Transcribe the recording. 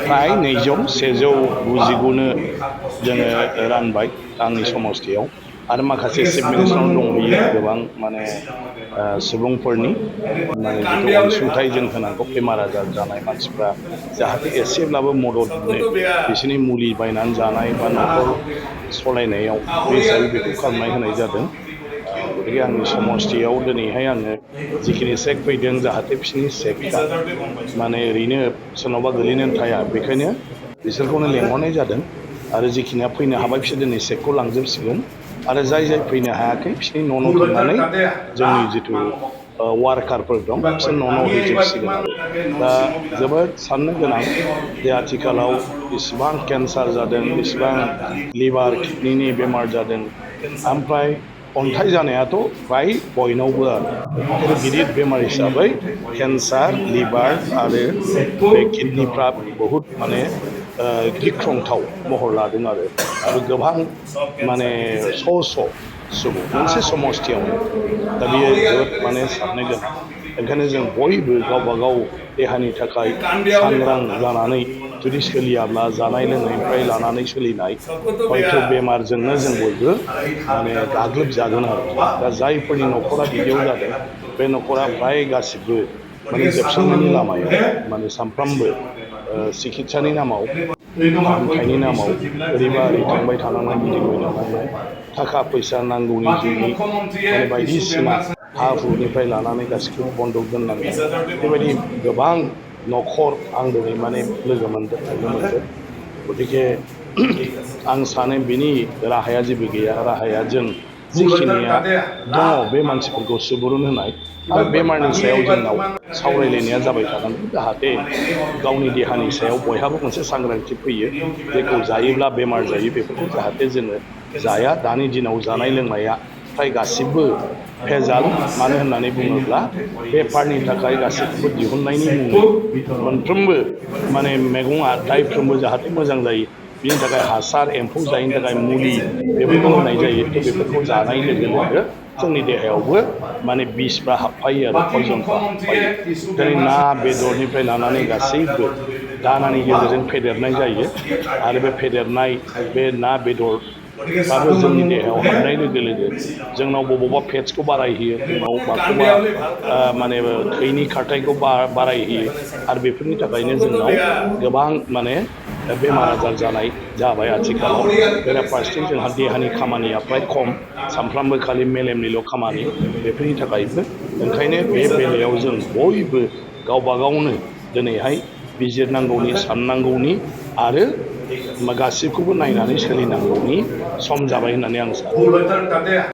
फ्राय 200-199 जोङो रानबाय आंनि समस्थियाव आरो माखासे चिफ मिनिस्टारनाव दंहैयो गोबां माने सुबुंफोरनि माने जिथु अनसुंथाइ जों होनांगौ बेमार आजार जानाय मानसिफ्रा जाहाथे एसेब्लाबो मदद मोनो बिसोरनि मुलि बायनानै जानाय बा न'खर सालायनायाव बे हिसाबै बेखौ खालामनाय होनाय जादों। गतिके आंनि समस्थियाव दिनैहाय आङो जिखिनि चेक फैदों जाहाथे बिसोरनि चेकआ माने ओरैनो सोरनावबा गोलैनानै थाया बेखायनो बिसोरखौनो लेंहरनाय जादों आरो जिखिनिया फैनो हाबाय बिसोर दिनै चेकखौ लांजोबसिगोन आरो जाय फैनो हायाखै बिसोरनि न' थांनानै जोंनि जिथु वार्कारफोर दं बिसोर न' हैजोबसिगोन आरो दा जोबोद साननो गोनां जे आथिखालाव इसिबां केन्सार जादों इसिबां लिभार किडनिनि बेमार जादों ओमफ्राय अन्थाइ जानायाथ' फ्राय बयनावबो आरो खिन्थु गिदिर बेमार हिसाबै केन्सार लिभार आरो बे किडनिफ्रा बहुद माने गिख्रंथाव महर लादों आरो गोबां माने स' सुबुं मोनसे समस्थियावनो दा बेयो जोबोद माने साननो गोनां ओंखायनो जों बयबो गावबा गाव देहानि थाखाय सांग्रां जानानै जुदि सोलियाब्ला जानाय लोंनायनिफ्राय लानानै सोलिनाय हयथ' बेमारजोंनो जों बयबो माने गाग्लोबजागोन आरो दा जायफोरनि न'खरा बिदियाव जादों बे न'खरा फ्राय गासिबो माने जोबस्रांनायनि लामायाव माने सानफ्रामबो सिकित्सानि नामाव फाहामथायनि नामाव ओरैबा ओरै थांबाय थानांनाय गिदिंबाय थानांनाय थाखा फैसा नांगौनि जुनै माने बायदिसिना हा हुनिफ्राय लानानै गासिखौबो बन्दक दोननांनाय बेबायदि गोबां न'खर आं दिनै माने लोगो मोनदों नुनो मोनदों। गतिके आं सानो बिनि राहाया जेबो गैया राहाया जों जिखिनिया दङ बे मानसिफोरखौ सुबुरुन होनाय आरो बेमारनि सायाव जोंनाव सावरायलायनाया जाबाय थानांगौ जाहाथे गावनि देहानि सायाव बयहाबो मोनसे सांग्रांथि फैयो जेखौ जायोब्ला बेमार जायो बेफोरखौ जाहाथे जोङो जाया। दानि दिनाव जानाय लोंनाया फ्राय गासिबो भेजाल मानो होननानै बुङोब्ला बेफारनि थाखाय गासैखौबो दिहुननायनि मुङै मोनफ्रोमबो माने मैगङा दायफ्रोमबो जाहाथे मोजां जायो बिनि थाखाय हासार एम्फौ जायैनि थाखाय मुलि बेफोरखौ होनाय जायो थ' बेफोरखौ जानाय लोगो लोगो जोंनि देहायावबो माने बिसफ्रा हाबफायो आरो पयजनफ्रा हाबफायो। दिनै ना बेदरनिफ्राय लानानै गासैबो दानानि गेजेरजों फेदेरनाय जायो आरो बे फेदेरनाय बे ना बेदरफ्राबो जोंनि देहायाव हाबनाय लोगो लोगो जोंनाव बबावबा फेट्सखौ बारायहोयो जोंनाव माखौबा माने थैनि खारथायखौ बारायहोयो आरो बेफोरनि थाखायनो जोंनाव गोबां माने बेमार आजार जानाय जाबाय आथिखालाव बेराफारसेथिं जोंहा देहानि खामानिया फ्राय खम सानफ्रामबो खालि मेलेमनिल' खामानि बेफोरनि थाखायबो ओंखायनो बे बेलायाव जों बयबो गावबा गावनो दिनैहाय बिजिरनांगौनि साननांगौनि आरो गासिबखौबो नायनानै सोलिनांगौनि सम जाबाय होननानै आं सानो।